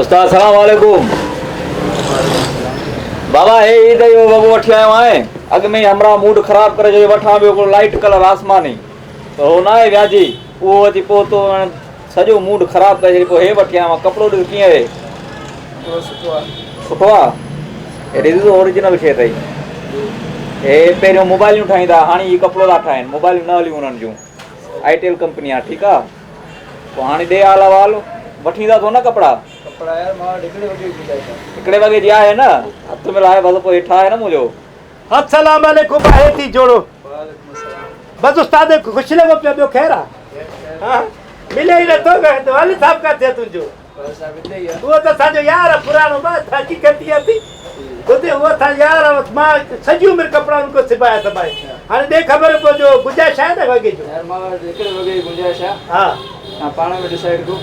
استاد سلام عليڪم بابا هي عيد جو وڳو وٺي آيو آهين اڳ ۾ همراهه موڊ خراب ڪري چيو وٺان پيو هڪڙو لائيٽ ڪلر آسماني ته هو نه آهي وياجي اهو اچي پهتو سڄو موڊ خراب ڪري ڇڏي پوء هي وٺي آيو آهيان ڪپڙو ڏس ڪيئن آهي ڪپڙو سٺو آهي سٺو آهي هي ڏس اوريجنل شي اٿئي هي پهريون موبائليون ٺاهيندا هاڻي هي ڪپڙو ٿا ٺاهن موبائليون نه هليون انهن جون آئيٽيل ڪمپني آهي ٺيڪ آهي پوء هاڻي ڏي حال احوال وٺي ايندا ٿو نه ڪپڙا؟ ڪپڙا يار مان وٽ هڪڙي وڳي جي گنجائش آهي. هڪڙي وڳي جي آهي نه؟ هٿ ملائي بس پوء هي ٺاهه نه منهنجو. السلام عليڪم آهي ٿي جوڙو. وعليڪم السلام. بس استاد خوش لڳو پيو ٻيو خير آ. ها ملي ئي نٿو والد صاحب ڪاٿي آ تنهنجو؟ والد صاحب هتي ئي آ. اهو ته اسان جو يار آ پراڻو مان حقيقت اها ٿي اتي اهو اسان جو يار آ مان سڄي عمر ڪپڙا ان کان سبايا سبايا هاڻي ڏي خبر پوء جو گنجائش آهي نه وڳي جو. يار مان وٽ هڪڙي وڳي جي گنجائش آ. ها. تان پاڻ ۾ ڊسائيڊ ڪيو.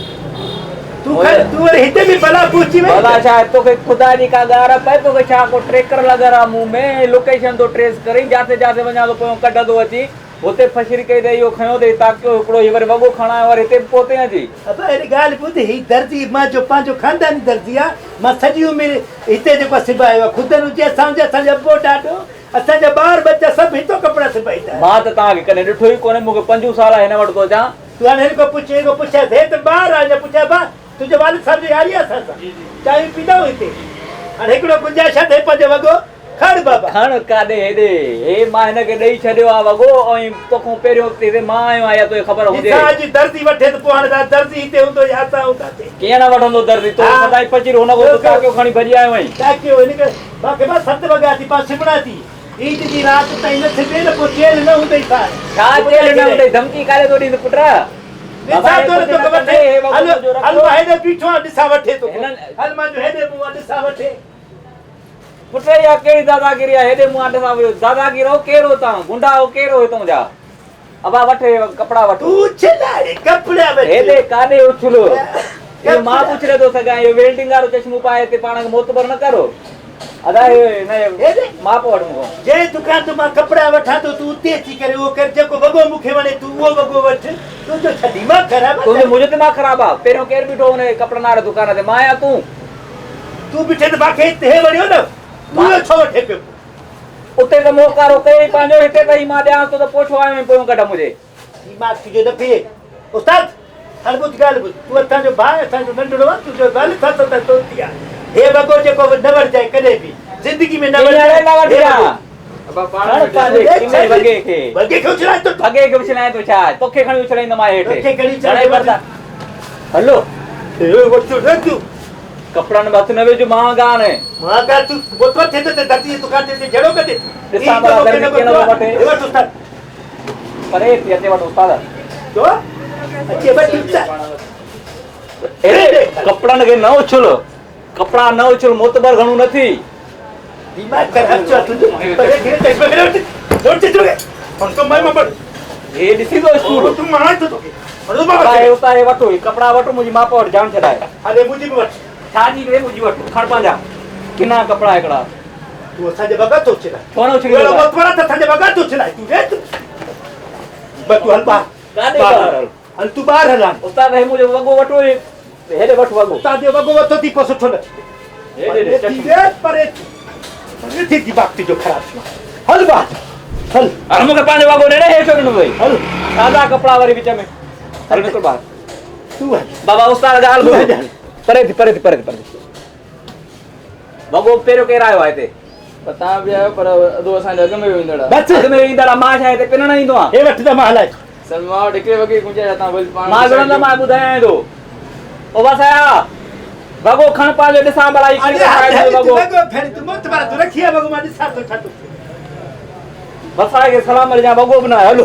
تون کڻ تون وري هتي به بلا پهچي وئين. ڀلا ڇا توکي خدا جي ڪا ڳار پئي توکي ڇا ڪو ٽريڪر لڳل آ مون ۾ لوڪيشن ٿو ٽريس ڪرين جاٿي جاٿي وڃان ٿو پويان ڪڍندو اچين هتي ڦشري ڪئي اٿئي اهو کنيو اٿئي تاڪيو هڪڙو هي وري وڳو کڻ آيو وري هتي به پهتين اچي. ابا هڪ ڳالهه ٻڌ هي درزي منهنجو پنهنجو خانداني درزي آ مان سڄي عمر هتي جيڪو آ سبايو آ خودن هجي اسان هجي اسان جو ابو ڏاڏو اسان جا ٻار ٻچا سڀ هتو ڪپڙا سبائيندا آهن. مان ته توهان کي ڪڏهن ڏٺو ئي ڪونهي مون کي پنجون سال آهي هن وٽ ٿو اچان. تون هاڻي هن کان پڇ هن کان پڇيس هي ته ٻار آ اڃا پڇ ابا تنهنجي والد صاحب جو ياري آ اسان سان چانهيون پيندا آهيون هتي هاڻي هڪڙو گنجائش آ ته هي پنهنجو وڳو کڻ بابا. کڻ ڪاڏي هيڏي. هي مان هن کي ڏئي ڇڏيو آ وڳو ۽ توکون پهريون هتي مان آيو آهيان توکي خبر هجي. ڏسان اڄ درزي وٺي ته پوء هاڻي ته درزي هتي هوندو يا اسان هونداسين. ڪيئن نه وٺندو درزي تو سدائين پچير هن کان تون تاڪيو کڻي ڀڄي آيو آهين. تاڪيو هن کي مان کي بس ست وڳا ٿي پان سبڻا ٿي عيد جي رات تائين نه سبي نه پوء چيلهه نه هوندئي ساڻ. ڇا چيلهه نه هوندئي ڌمڪي ڪاڏي ٿو ڏين پٽ. ڏسان ٿو نه توکي وٺي هل هل مان هيڏي بيٺو آهيان ڏسان وٺي توکي هل مان جو هيڏي مون آ ڏسان وٺي. پٽ اها ڪهڙي داداگيري آهي هيڏي مون آڏ سان ويو داداگير هو ڪير هو تان گنڊا هو ڪير هو هتون جا ابا وٺ هي ڪپڙا وٺ. تون اڇلائي ڪپڙا وٺ. هيڏي ڪاڏي اڇل اهو مان به اڇلي ٿو سگهان اهو ويلڊنگ وارو چشمو پائي هتي پاڻ کي معتبر نه ڪر ادا اهو هن جي ماپ وٺ مون کان. جنهن دڪان تون مان ڪپڙا وٺان ٿو تون اتي اچي ڪري اهو ڪر جيڪو وڳو مون کي وڻي تون اهو وڳو وٺ تنهنجو ڇا دماغ خراب آهي تنهنجو منهنجو دماغ خراب آهي پهريون ڪير بيٺو هن ڪپڙن واري دڪان تي مان يا تون. تون بيٺي ته مان کي هتي هي وڻيو نه تون اهو ڇو وٺي پيو. اتي ته منهن ڪارو ڪيئي پنهنجو هتي ته هي مان ڏيانس ٿو ته پوء ڇو آيو آهين پويون ڪڍ منهنجي. دماغ تنهنجو نه پيئي. استاد هاڻي ٻڌ ڳالهه ٻڌ تون اسان جو ڀاء اسان جو ننڍڙو آهين تنهنجو والد صاحب سان ته دوستي آهي هي وڳو جيڪو نه وٺجانء ڪڏهن به زندگي ۾ نه وٺجانء هي وڳو. ابا پاڻ کڻ پنهنجي ڪني وڳي کي. وڳي کي اڇلائين ٿو. وڳي کي اڇلائين ٿو ڇا؟ توکي کڻي اڇلائيندومانء هيٺ. توکي کڻي اڇلائيندومانء. گهڻي بردا. هلو. هي وٺ وٺ. ڪپڙن ۾ هٿ نه وجهه مهانگا آهن. مهانگا تون بوتل ٿي ٿو ته درزي جي دڪان تي جهڙو ڪندي. ڏسان ڀلا درزي ڪيئن ٿو وٺي. هي وٺ استاد. پري ٿي اچي وٺ استاد. ڇو؟ اچي وٺ استاد. اڙي ڪپڙن کي نه اڇل. ڪپڙا نه اڇل معتبر گهڻو نه ٿي. دماغ خراب ٿيو آ تنهنجو. پري ٿي چشما کي وٺ. وٺ چشما کي. هن تو ماء مبر. هي ڏسي ٿو اسڪول. تون ماڻ ٿو توکي. هن تو بابا هي اتان هي وٺ هي ڪپڙا وٺ منهنجي ماپ وٺ جان ڇڏائي. هلي منهنجي به وٺ. ڇا جي ري منهنجي وٺ کڻ پنهنجا ڪنا ڪپڙا هڪڙا. تون اسان جا وڳا ٿو اڇلائين. ڇو نه اڇليندو. اهڙو معتبر آ ته اسان جا وڳا ٿو اڇلائين تون ري تون. بس تون هل ٻاهر. ڪاڏي ٻاهر هل. هل تون ٻاهر هل هاڻي. استاد هي منهنجو وڳو وٺو هي هيڏي وٺ وڳو. استاد جو وڳو وٺو ٿي پوء سٺو نه ٿيندو. هيڏي ڏي چشمو. پري ٿي پري ٿي دماغ تنهنجو خراب ٿيو آهي. هل ٻاهر هل. هل مون کي پنهنجو وڳو ڏي نه هي ڇو ڏنو اٿئي. هل. سادا ڪپڙا وري وچ ۾. هل نڪر ٻاهر. تون هل. بابا استاد ڳالهه ٻڌ. پري ٿي پري ٿي پري ٿي پري ٿي. وڳو پهريون ڪير آيو آهي هتي؟ پر توهان به آهيو پر ادو اسان جي اڳ ۾ به ايندڙ آهي. بس. اڳ ۾ ايندڙ آهي مان ڇا هتي پنڻ ايندو آهيان. هي وٺ ته مان هلائي ٿو. سر مان وٽ هڪڙي وڳي جي گنجائش آهي توهان ڀلي پاڻ مان وڙهندم آء ٻڌايانء ٿو. او وسايا وڳو کڻ پنهنجو ڏسان ڀلا هي ڪيئن ٿو ٺاهي تنهنجو وڳو. وڳو کڻ تون موت وارا تون رکي آ وڳو مان ڏسان ٿو ڇا ٿو ٿئي. وسائي کي سلام ڏجان وڳو به نه آهي هل.